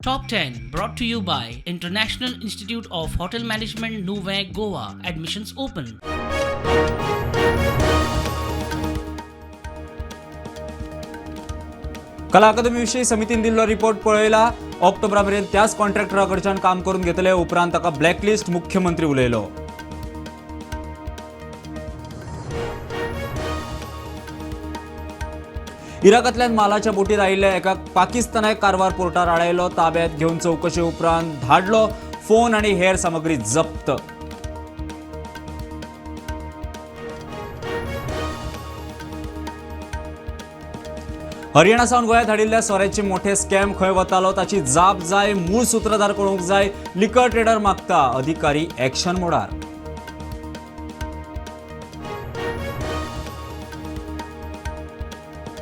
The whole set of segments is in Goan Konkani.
Top 10 brought to you by International Institute of Hotel Management, Nuvem, Goa. Admissions open. कला अकादमीविशीं समितीन दिल्लो रिपोर्ट पळयला. ऑक्टोबरा मेरेन त्याच कॉन्ट्रॅक्टरा कडच्यान काम करून घेतले. उपरांत ताका ब्लॅकलिस्ट, मुख्यमंत्री उलयलो. इराकांतल्यान मालाच्या बोटीर आयिल्ल्या एका पाकिस्तानाक कारवार पोर्टार आडायलो. ताब्यात घेवन चवकशे उपरांत धाडलो. फोन आनी हेर सामग्री जप्त. हरियाणा सावन गोंयांत हाडिल्ल्या सोऱ्याचे मोठे स्कॅम खंय वतालो ताची जाप जाय. मूळ सूत्रधार कळूंक जाय. लिकर ट्रेडर मागता. अधिकारी एक्शन मोडार.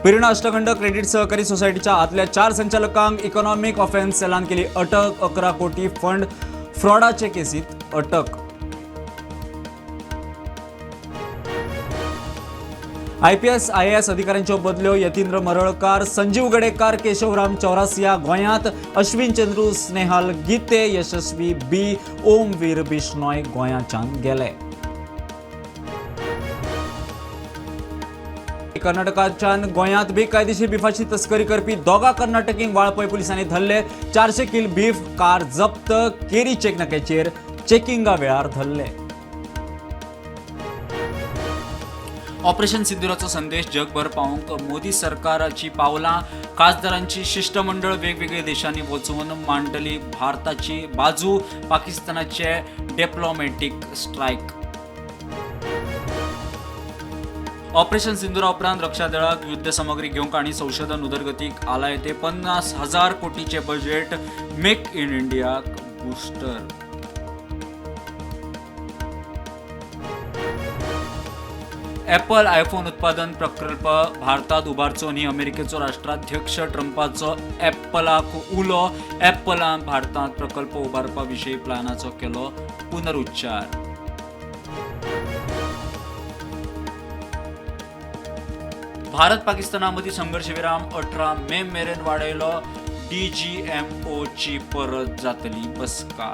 पिरणा अष्टखंड क्रेडिट सहकारी सोसायटीच्या आतल्या 4 संचालकांक इकॉनॉमिक ऑफेन्स सेलान केली अटक. 11 कोटी फंड फ्रॉडाचे केसीत अटक. आयपीएस आयएएस अधिकाऱ्यांच्यो बदल्यो. यतींद्र मरळकार, संजीव गडेकार, केशवराम चौरासिया गोंयांत. अश्विन चंद्रू, स्नेहाल गीते, यशस्वी बी, ओमवीर बिश्नोय गोंयाच्यान गेले. कर्नाटकाच्यान गोंयांत बेकायदेशीर बिफाची तस्करी करपी 2 कर्नाटकींक वाळपय पुलिसांनी धरले. 400 किल बीफ, कार जप्त. केरी चेक नाक्याचेर चेकिंगा वेळार धरले. ऑपरेशन सिंदूराचो संदेश जगभर पावोवंक मोदी सरकाराची पावलां. खासदारांची शिश्टमंडळ वेगवेगळ्या देशांनी वचून मांडटली भारताची बाजू. पाकिस्तानाचे डिप्लोमॅटीक स्ट्रायक. ऑपरेशन सिंदूरा उपरांत रक्षा दळाक युद्ध सामग्री घेवंक आनी संशोधन उदरगतीक आलायते 50,000 कोटीचे बजेट. मेक इन इंडियाक बुस्टर. ॲपल आयफोन उत्पादन प्रकल्प भारतात उबारचो आनी अमेरिकेचो राष्ट्राध्यक्ष ट्रंपाचो ॲपलाक उलो. ॲपलान भारतात प्रकल्प उबारपा विशीं प्लानाचो केलो पुनरुच्चार. भारत पाकिस्ताना मदीं संघर्श विराम 18 मे मेरेन वाडयलो. DGMO ची परत जातली बसका.